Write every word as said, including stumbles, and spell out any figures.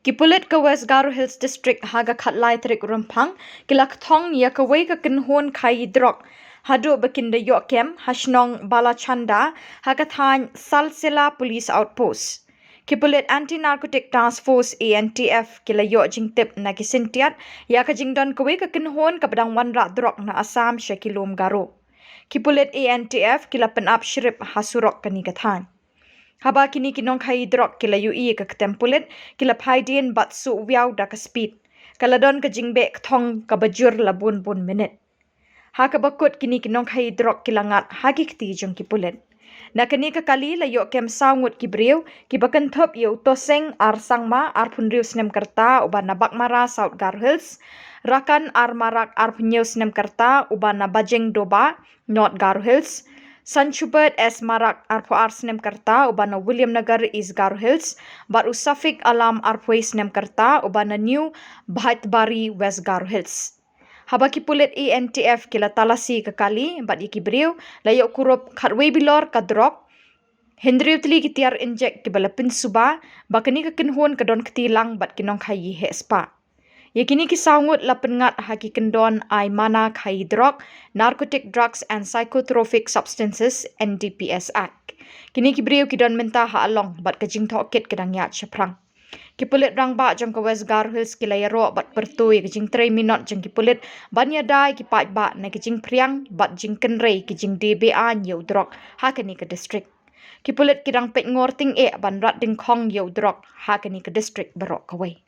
Ki pulit ka West Garo Hills District ha ka khatlai tarik Rymphang ki la kthong ïa kawei ka kynhun khaïi drok haduh ba kin da ïoh kem ha shnong Balachanda ha ka thaiñ Salsela Police Outpost. Ki pulit Anti Narcotic Task Force, A N T F, ki la ïoh jingtip na ki syntiat ïa ka jingdon kawei ka kynhun kaba dang wanrah drok na Assam sha ki lum Garo. Ki pulit A N T F ki la pynap shrip ha surok kane ka thaiñ. Haba kine ki nongkhaïi drok ki la ïohi ïa ka ktem pulit, ki la phai dien bad suh wiaw da ka speed. Ka la don ka jingbeh kthong kaba jur la bun bun minit. Ha kaba kut kine ki nongkhaïi drok ki la ngat ha ki kti jong ki pulit. Na kane ka kali la ïoh kem saw ngut ki briew, kiba kynthup ïa u Toseng R Sangma, arphew hynriew snem ka rta, uba na Baghmara, South Garo Hills, Rakan R Marak, arphew hynñiew snem ka rta, uba na Bajengdoba, North Garo Hills, Sanchubert S Marak, arphew ar snem ka rta, uba na Williamnagar, East Garo Hills, bad u Safiq Alam, arphew wei snem ka rta, uba na New Bhaitbari, West Garo Hills. Haba ki pulit A N T F ki la talasi ka kali bad ïa ki briew, la ïoh kurup khatwei bilor ka drok, hynriew tylli ki tiar injek kiba la pynsuba ba kane ka kynhun ka don kti lang bad ki nongkhaïi heh spah. Ïa kine ki saw ngut la pynngat ha ki kyndon ai mana khaïi drok, Narcotic Drugs and Psychotropic Substances, N D P S Act. Kine ki briew ki don mynta ha Along bad ka jingtohkit ka dang ïaid shaphrang. Ki pulit rangbah jong ka West Garo Hills ki la ïaroh bad pyrto ïa ka jingtrei minot jong ki pulit ban ïada ïa ki paidbah na ka jingphriang bad jingkynrei ki jingdie be-aiñ ïa u drok ha kane ka district. Ki pulit ki dang peit ngor tyngeh ban rat dyngkhong ïa u drok ha kane ka district baroh kawei.